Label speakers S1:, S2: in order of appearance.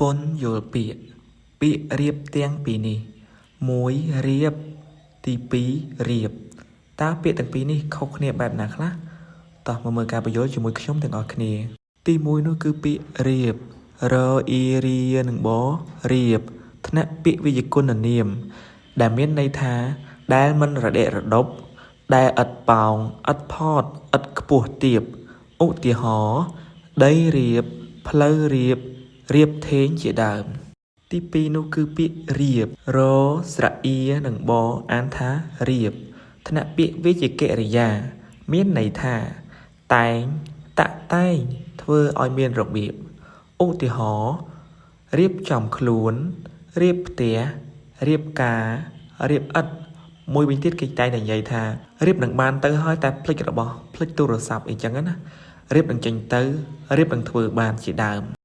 S1: ពន្យល់ពាក្យពាក្យរៀបទាំងពីរនេះមួយរៀបទី2រៀបតើពាក្យទាំងពីរនេះខុសគ្នាបែបណាខ្លះតោះមកមើលការពន្យល់ជាមួយខ្ញុំទាំងអស់គ្នា ទីមួយនោះគឺពាក្យរៀបរអ៊ីរានិងបរៀបថ្នាក់ពាក្យវិជ្ជគុណនាម ដែលមានន័យថាដែលមិនរដិករដប់ដែលឥតប៉ោងឥតផតឥតខ្ពស់ទាបឧទាហរណ៍ដីរៀបផ្លូវរៀបរៀបថេងជាដើម ទីពីរនោះគឺពាក្យរៀបរស្រៈអ៊ានិងបអានថារៀបថ្នាក់ពាក្យវិជ្ជកិរិយា មានន័យថា តែងតាក់តែងធ្វើឲ្យមានរបៀបឧទាហរណ៍រៀបចំខ្លួនរៀបផ្ទះរៀបការរៀបឥដ្ឋមួយវិញទៀតគេតែងតែនិយាយថារៀបនឹងបានទៅហើយតែភ្លេចរបស់ភ្លេចទូរស័ព្ទអីចឹងណារៀបនឹងចេញទៅរៀបនឹងធ្វើបានជាដើម។